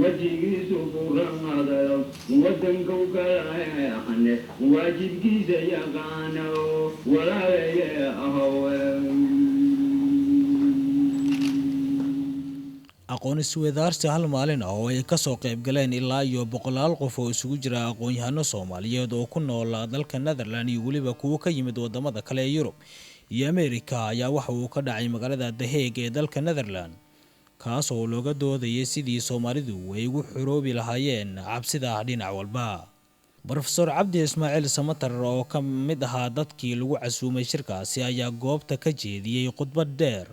Wejigiisu buranadayo wadankow kalaane waajibkiisa yaqaano walaalaye ahowe. Aqoon isweydaarsi hal maalin ah oo ay kasoo qayb galeen ilaa iyo boqolaal qof oo isugu jira aqoon-yahano Soomaaliyeed oo ku nool dalka Netherland iyo weliba kuwo ka yimid wadamada kale ee Yurub iyo Amerika ayaa waxa uu ka dhacay magaalada The Hague ee dalka Netherland, kaas oo looga doodayay sidii Soomaalidu ay ugu xoroobi lahaayeen cabsida dhinac walba. Brofesor Cabdi Ismaaciil Samatar oo ka mid ahaa dadkii lagu casuumay shirkaasi ayaa goobta ka jeediyey khudbad dheer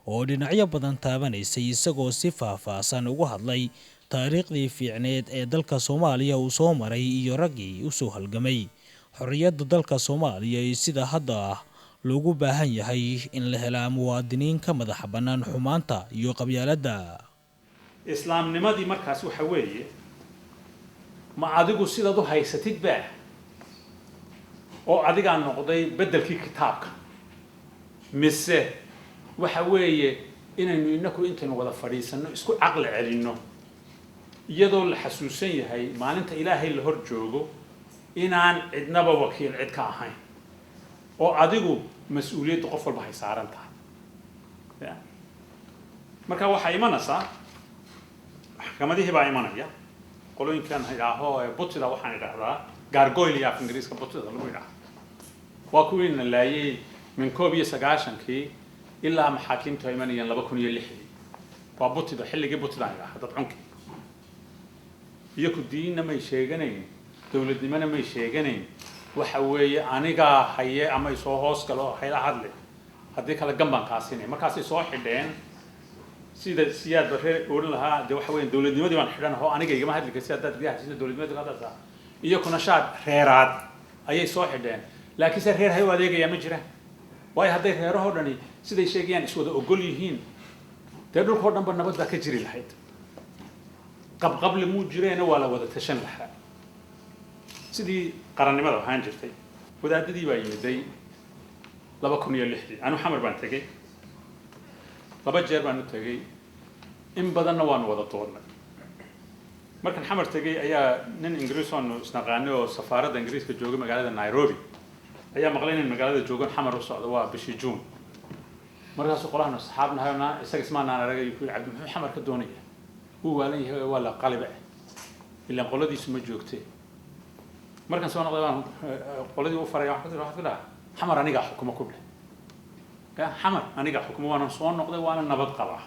oo dhinacyo badan taabanaysay, isagoo si faahfaahsan ugu hadlay taariikhdii fiicneed ee dalka Soomaaliya uu soo maray iyo raggii usoo halgamay xorriyadda dalka Soomaaliya iyo sida hadda ah loogu baahan yahay in la helaa muwaadiniin ka madaxa bannaan xumaanta iyo qabyaaladda. Islaamnimadii markaas waxa weeye, ma adigu sidaad u haysatid baa oo adigaa noqday beddelkii kitaabka, mise waxa weeye inaynu inaku intaynu wada fadhiisanno isku caqli celinno, iyadoo la xasuusan yahay maalinta Ilaahay la hor joogo inaan cidnaba wakiil cid ka ahayn oo adigu mas-uuliyadda qof walba hay saaran tahay ya. Marka waxaa imanaysaa, maxkamadihii baa imanaya, qolooyinkan idhaaho butida, waxaan idhaahdaa gargoyle iyo af Ingiriiska butida lagu idhaaho, waa kuwiina laayay min 91-kii ilaa maxaakiimtu ay imanayeen 2006-dii. Waa butida, xilligii butidaan idhaha dad cunki iyaku diinna may sheeganayn, dowladnimona may sheeganayn. Waxa weeye anigaa haye ama isoo hoos galo, hayla hadle, haddii kale gambaan kaa siinaya. Markaasay soo xidheen sida Siyaad Barre odhan lahaa, dee waxa weya dowladnimadii baan xidhan oo aniga igama hadli karsi haddaad gudaha sida dowladnimadii ka hadlaysaa. Iyakuna shaad reeraad ayay soo xidheen, laakiinse reer hay u adeegayaa ma jiraan, waayo hadday reerahoo dhani siday sheegayaan iswada ogol yihiin, dee dhulkao dhan ba nabad baa ka jiri lahayd, qabqable muu jireena, waa la wada tashan lahaa sidii qarannimada ahaan jirtay. Wadaadadii baa yimiday 2006-dii. Anu Xamar baan tegey, laba jeer baan u tegey, in badanna waanu wada doodnay. Markaan Xamar tegey ayaa nin Ingiriis oonu isnaqaanay oo safaaradda Ingiriiska joogay magaalada Nairobi ayaa maqlay inaan magaalada joogon, Xamar u socdo. Waa bishii Juun. Markaasuu qolahanu saxaabnahayna, isaga ismaanaan aragay, ku yidhi: "Cabdi muxuu Xamar ka doonaya? Wuu waalan yahay, waa la qalibe, ilaan qoladiisu ma joogte." Markaan soo noqday baan qoladii u faray, waxaan ku dhaha: "Xamar anigaa xukumo ku dheh ya, Xamar anigaa xukumo, waanan soo noqday, waana nabad qabaa."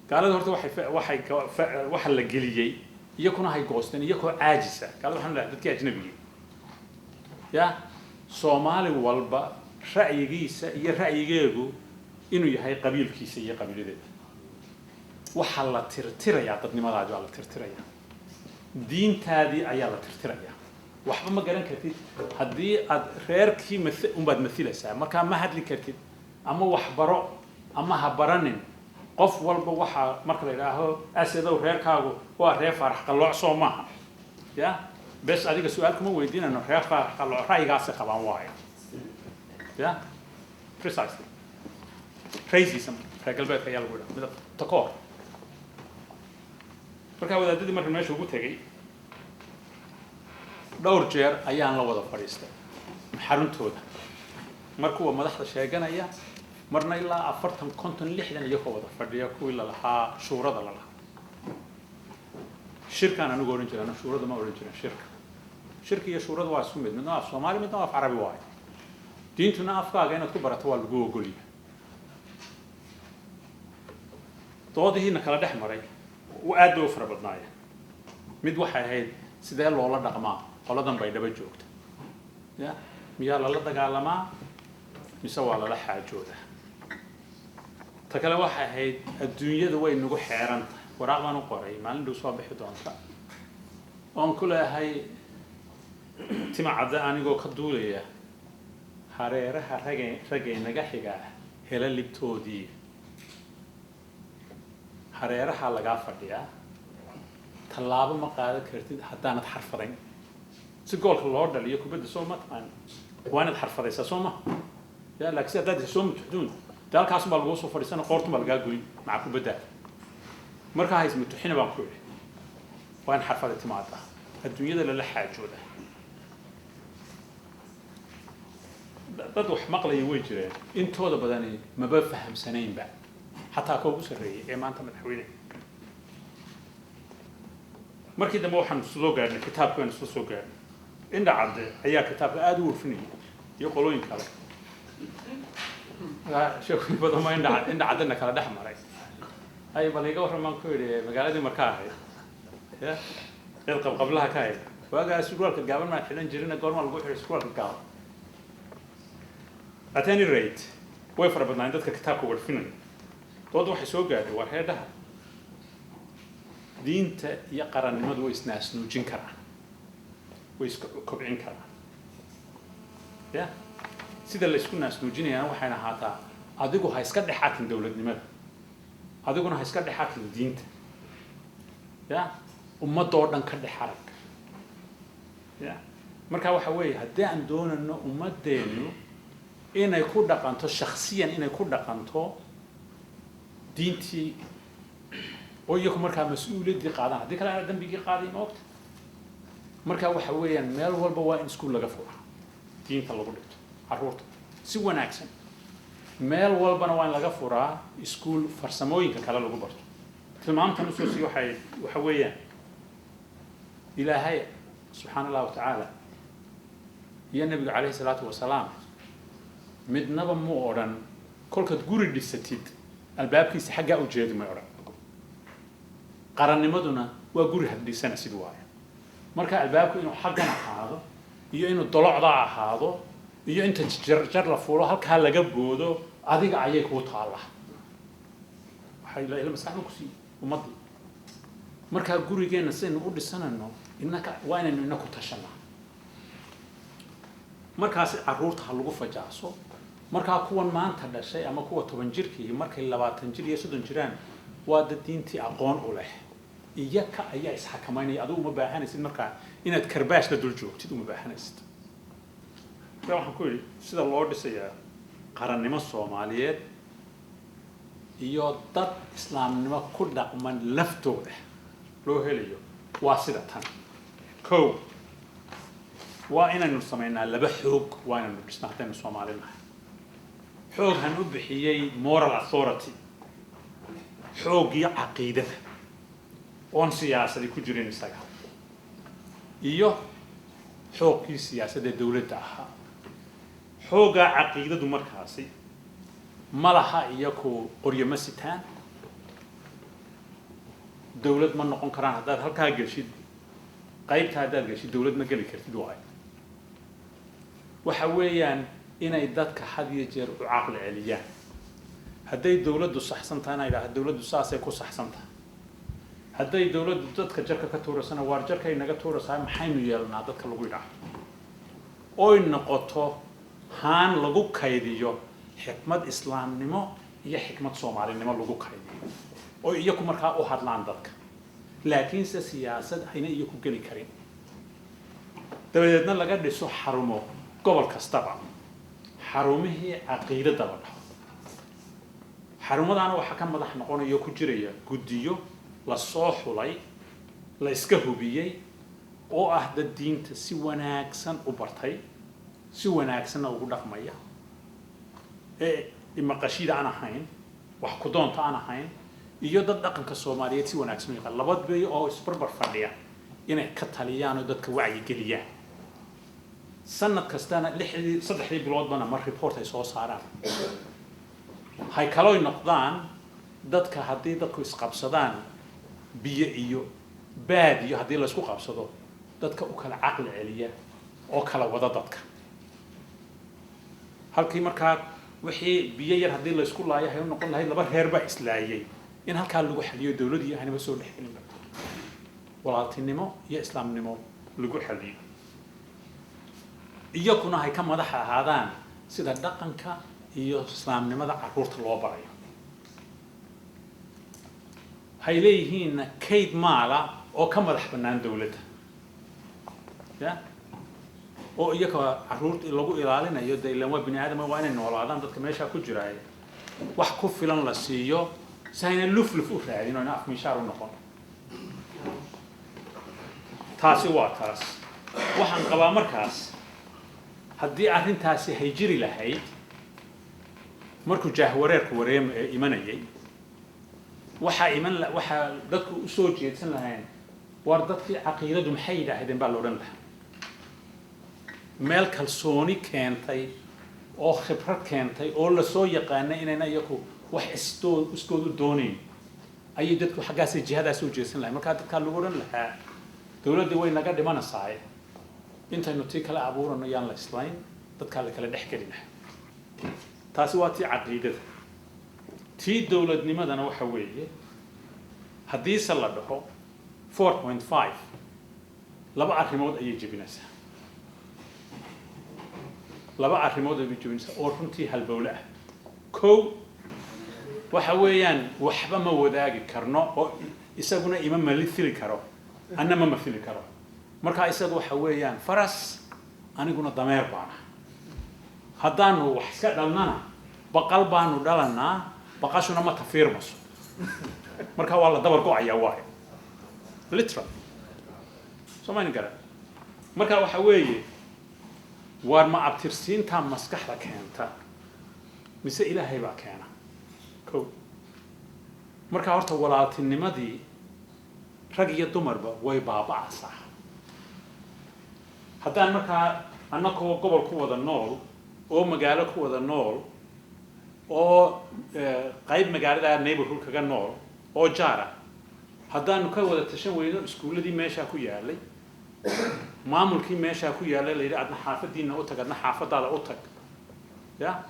Gaalada horta waxay waxa la geliyey iyakuna hay goosteen iyakoo caajisa. Gaalada waxaan leeyahay dadkii ajnabigii ya, Soomaali walba ra'yigiisa iyo ra'yigeegu inuu yahay qabiilkiisa iyo qabiiladeeda. Waxaa la tirtirayaa dadnimadaadi baa la tirtirayaa, diintaadii ayaa la tirtirayaa. Waxba ma garan kartid haddii aad reerkii unbaad mathilaysaa. Markaa ma hadli kartid, ama waxbaro ama ha baranin. Qof walba waxaa marka la idhaaho: "Asadow, reerkaagu waa reer Faarax Qallooc, soo maaha?" Ya bes, adiga su-aal kuma weydiinayno. Reer Faarax Qallooc ra'yigaasay qabaan waayo ya, precisely racism reer galbeedka ayaa lagu idhaha midab takoor. Markaa wadaadadii markan meesha ugu tegey dhowr jeer ayaan la wada fadhiistay xaruntooda, mar kuwa madaxda sheeganaya, marna ilaa 40, 50, 60 iyakoo wada fadhiya, kuwii lalahaa shuurada lalahaa, shirkaan anigu odhan jiray, anu shuurada ma odhan jirin. Shirka, shirka iyo shuurada waa isku mid, midna waa af Soomaali, midna waa af Carabi waayo. Diintuna afkaaga inaad ku barato waa lagu ogolyahay. Doodihiina kala dhex maray aad bay u fara badnaayeen. Mid waxay ahayd: sidee loola dhaqmaa qoladan bay dhaba joogta ya? Miyaa lala dagaalamaa mise waa lala xaajoodaa? Ta kale waxay ahayd adduunyada way nagu xeeran tahay. Waraaq baan u qoray, maalin dhow soo bixi doonta, oon ku leeyahay Timacadda anigoo ka duulaya hareeraha ragay raggay naga xigaa hela libtoodii, hareeraha lagaa fadhiyaa, tallaabo ma qaadan kartid haddaanad xarfadayn. Si goolka loo dhaliyo kubadda, soo ma taqaan, waa inaad xarfadaysaa, soo ma ya? Laakiin si haddaad soo mutuxduun, dee halkaasun baa laguu soo fadhiisana, qoortun baa lagaa goyn maca kubadda. Markaa haysmatuxina baan ku idhi, waa in xarfada timaada adduunyada lala xaajooda. Dad wax maqlaya way jireen, intooda badani maba fahamsanaynba, xataa ka ugu sarreeyay ee maanta madaxweyne. Markii dambe waxaan soo gaadhnay kitaabka, waan isla soo gaadhnay. Indha Cadde ayaa kitaabka aada u warfinayay iyo qolooyin kale. Markaa sheekooyin badan baa Indha Caddena kala dhex maray. Ay bal iga warran baan ku yidhi, magaaladii marka ahayd ya eed qabqablaha ka ahayd, waagaa surwaalka gaaban maan xidhan jirina, goormaa lagu xidhay surwaalka gaaban? At any rate, way fara badnaayeen dadka kitaabka warfinaya. Doodda waxay soo gaadhay, war heedhaha, diinta iyo qarannimadu way isnaasnuujin karaan, way iska kobcin karaan. Ya sida la isku naasnuujinayana waxayna ahaataa, adigu ha iska dhex arkin dowladnimada, adiguna ha iska dhex arkin diinta, ya ummadoo dhan ka dhex arag. Ya marka waxa weeye, haddii aan doonano ummadeennu inay ku dhaqanto shaksiyan, inay ku dhaqanto diintii oo iyaku markaa mas-uuliyaddii qaadaan, haddii kale ana dambigii qaaday, ma ogta? Marka waxa weeyaan, meel walba waa in iskuul laga furaa diinta lagu dhigto carruurta si wanaagsan. Meel walbana waa in laga furaa iskuul farsamooyinka kale lagu barto. Tilmaamtan usoo sii waxay waxa weeyaan, Ilaahay subxaana Allahu tacaala iyo Nebigu calayhi salaatu wasalaam midnaba mu odhan kolkaad guri dhisatid albaabkiisa xaggaa u jeedi, may odhan. Qarannimaduna waa guri had dhisanaysid waayo. Marka albaabku inuu xaggan ahaado iyo inuu dolocda ahaado iyo inta jarjar la fuulo halkaa laga boodo, adiga ayay kuu taallaa. Waxay ila maskaxda ku siiyey ummaddii. Markaa gurigeenna sidaynu u dhisanayno innaka waa inaynu inaku tashanaa. Markaasi carruurta ha lagu fajaaso. Markaa kuwan maanta dhashay ama kuwa 10 jirkii, markay 20 jir iyo 30 jiraan, waa dad diintii aqoon u leh, iyaka ayaa isxakamaynaya. Adigu uma baahanaysid markaa inaad karbaash la dul joogtid, uma baahanaysid. Marka waxaan ku yidhi, sida loo dhisayaa qarannimo Soomaaliyeed iyo dad islaamnimo ku dhaqman laftooda loo helayo waa sida tan: kow, waa inaynu samaynaa laba xoog, waa inaynu dhisnaa haddaynu Soomaali nahay. Xooghan u bixiyey moral authority, xooggii caqiidada oon siyaasadi ku jirin isaga, iyo xooggii siyaasadda dowladda ahaa. Xooggaa caqiidadu markaasi ma laha, iyaku qoryo ma sitaan, dowlad ma noqon karaan. Haddaad halkaa geshid, qaybta haddaad geshid, dowlad ma geli kartid. Waayo, waxa weeyaan inay dadka had iyo jeer u caqli celiyaan. Hadday dowladdu saxsan tahayna idhaha dowladdu saasay ku saxsan tahay. Hadday dowladdu dadka jarka ka tuuraysana, waar jarkay naga tuuraysaa, maxaynu yeelnaa, dadka lagu yidhaaho, oy noqoto haan lagu kaydiyo xikmad islaamnimo iyo xikmad Soomaalinimo lagu kaydiyo, oo iyaku markaa u hadlaan dadka, laakiinse siyaasad ayna iyaku geli karin. Dabadeedna laga dhiso xarumo gobol kastaba, xarumihii caqiidada la dhaho. Xarumadaana waxaa ka madax noqonaya oo ku jiraya guddiyo lasoo xulay, la iska hubiyey, oo ah dad diinta si wanaagsan u bartay, si wanaagsanna ugu dhaqmaya, ee maqashida aan ahayn, wax ku doonta aan ahayn, iyo dad dhaqanka Soomaaliyeed si wanaagsan u yaqaan, labadbay oo isbarbar fadhiya inay ka taliyaan oo dadka wacyi geliyaan. Sanad kastana lixdii saddexdii biloodbana mar report ay soo saaraan. Hay kalooy noqdaan dadka haddii dadku isqabsadaan, biyo iyo baad iyo haddii laysku qabsado, dadka u kala caqli celiya oo kala wada dadka. Halkii markaa wixii biyo yar haddii laysku laayo hay u noqon lahayd laba reer baa islaayay, in halkaa lagu xaliyo, dowladii ahanaba soo dhex gelinba, walaaltinimo iyo islaamnimo lagu xaliyo. Iyakuna hay ka madax ahaadaan sida dhaqanka iyo islaamnimada carruurta loo barayo. Waxay leeyihiin kayd maala oo ka madax bannaan dowladda, ya oo iyaga carruurta lagu ilaalinayo. De ilaan waa bini aadam, waa inay noolaadaan dadka meeshaa ku jiraay, wax ku filan la siiyo. Si ayna lufluf u raadin oo ayna afmiishaar u noqon. Taasi waa taas. Waxaan qabaa markaas haddii arrintaasi hay jiri lahayd markuu jaahwareerku wareem ee imanayay, waxaa iman waxaa dadku usoo jeedsan lahayn, war dadkii caqiidadu maxay yidhaahdeen baa la odhan lahaa. Meel kalsooni keentay oo khibrad keentay oo lasoo yaqaanay inayna iyaku wax iskood u doonayn ayay dadku xaggaasay jihadaas u jeedsan lahayn. Markaa dadkaa lagu odhan lahaa, dowladdii way naga dhimanaysaa, intaynu tii kala abuurano yaan la islayn, dadkaa la kala dhex geli lahaa. Taasi waa tii caqiidada. Tii dowladnimadana waxa weeye, haddiise la dhaho 4.5, laba arrimood ayay jebinaysaa. Laba arrimood ayay jebinaysaa oo runtii halbowle ah. Kow, waxa weeyaan waxba ma wadaagi karno, oo isaguna ima malifili karo, anna ma mafili karo. Marka isagu waxa weeyaan faras, aniguna dameer baana. Haddaanu wax iska dhalnana, baqal baanu dhalanaa, baqashuna ma tafiirmaso. Marka waa la dabar go-ayaa waayo, literal, soo mayna garan? Marka waxa weeye, waar ma abtirsiintaa maskaxda keenta mise Ilaahay baa keena? Ko marka horta walaaltinimadii rag iyo dumarba way baaba'aysaa. Haddaan markaa annagoo gobol ku wada nool oo magaalo ku wada nool oo qayb magaalada neighborhood kaga nool oo jaara, haddaanu ka wada tashan weyno iskuulladii meeshaa ku yaalay, maamulkii meeshaa ku yaalay, la yidhi adna xaafadiina u tag, adna xaafadaada u tag, ya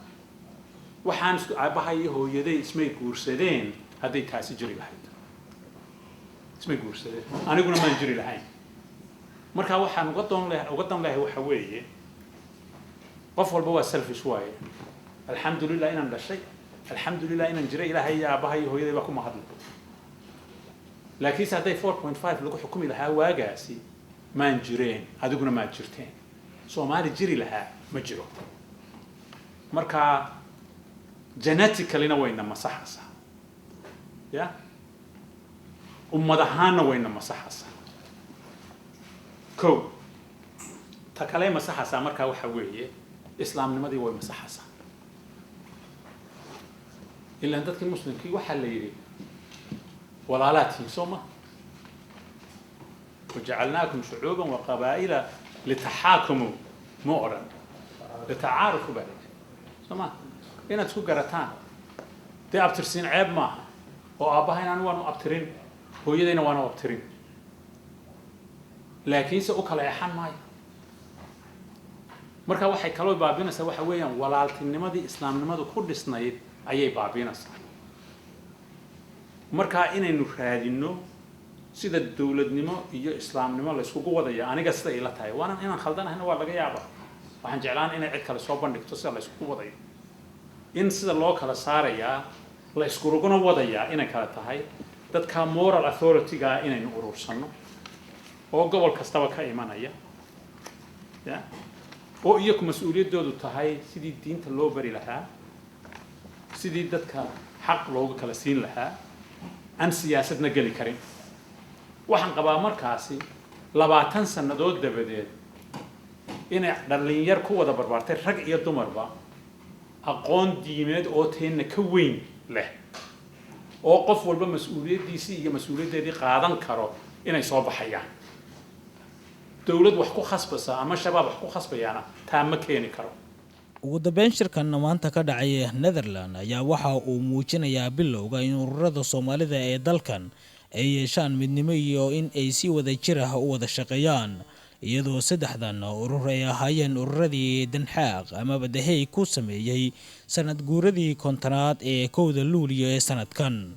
waxaan isku aabbahay iyo hooyaday ismay guursadeen. Hadday taasi jiri lahayd, ismay guursadeen, aniguna maan jiri lahayn. Marka waxaan uga doon leh, uga dan lehay waxa weeye, qof walba waa selfish waaye. Alxamdulilah inaan dhashay, alxamdulilah inaan jiray, Ilaahay iyo aabbahay iyo hooyaday baa ku mahadlay. Laakiinse hadday 4.5 lagu xukumi lahaa waagaasi, maan jireen, adiguna maad jirteen, Soomaali jiri lahaa ma jiro. Marka geneticallyna wayna masaxaysaa, ya ummad ahaanna wayna masaxaysaa. Ko ta kale masaxaysaa markaa waxa weeye, islaamnimadii way masaxaysaa. Ilaan dadkii muslimkii waxaa la yidhi walaalaa tihiin, soo ma? Wajacalnaakum shucuuban wa qabaa'ila litaxaakumuu ma odhan, litacaarafu baa layidhi, soo ma? Inaad isku garataan. Dee abtirsiin ceeb maaha, oo aabbahayna anigu waanu abtirin, hooyadayna waanu abtirin, laakiinse u kala exan maayo. Marka waxay kaloo baabinaysaa waxa weeyaan, walaaltinimadii islaamnimadu ku dhisnayd ayay baabinaysaa. Marka inaynu raadino sida dowladnimo iyo islaamnimo la iskugu wadaya, aniga sida ila tahay, waana inaan khaldanahayna waa laga yaaba, waxaan jeclaan inay cid kale soo bandhigto sida la iskugu wadayo, in sida loo kala saarayaa la iskuruguna wadayaa inay kala tahay dadka moral authority-ga inaynu urursano oo gobol kastaba ka imanaya, ya oo iyaku mas-uuliyaddoodu tahay sidii diinta loo bari lahaa, sidii dadka xaq looga kala siin lahaa, aan siyaasadna geli karin. Waxaan qabaa markaasi 20 sannadood dabadeed inay dhallinyar ku wada barbaartay, rag iyo dumarba, aqoon diimeed oo teenna ka weyn leh, oo qof walba mas-uuliyaddiisii iyo mas-uuliyaddeedii qaadan karo inay soo baxayaan. Dowlad wax ku khasbasa ama shabaab wax ku khasbayaana taa ma keeni karo. Ugu dambeyn, shirkan maanta ka dhacay Netherland ayaa waxa uu muujinayaa bilowga in ururada Soomaalida ee dalkan ay yeeshaan midnimo iyo in ay si wada jir ah u wada shaqeeyaan, iyadoo saddexdan urur ay ahaayeen ururadii danxaaq amaba dahey ku sameeyey sanad guuradii 50aad ee 1da Luuliyo ee sanadkan.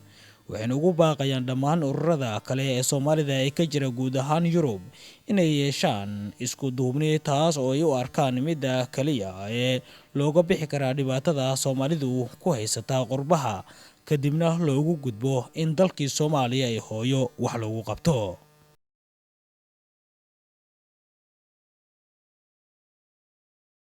Waxayna ugu baaqayaan dhammaan ururada kale ee Soomaalida ee ka jira guud ahaan Yurub inay yeeshaan isku duubni, taas oo ay u arkaan midda kaliya ee looga bixi karaa dhibaatada Soomaalidu ku haysataa qurbaha, kadibna loogu gudbo in dalkii Soomaaliya ay hooyo wax loogu qabto.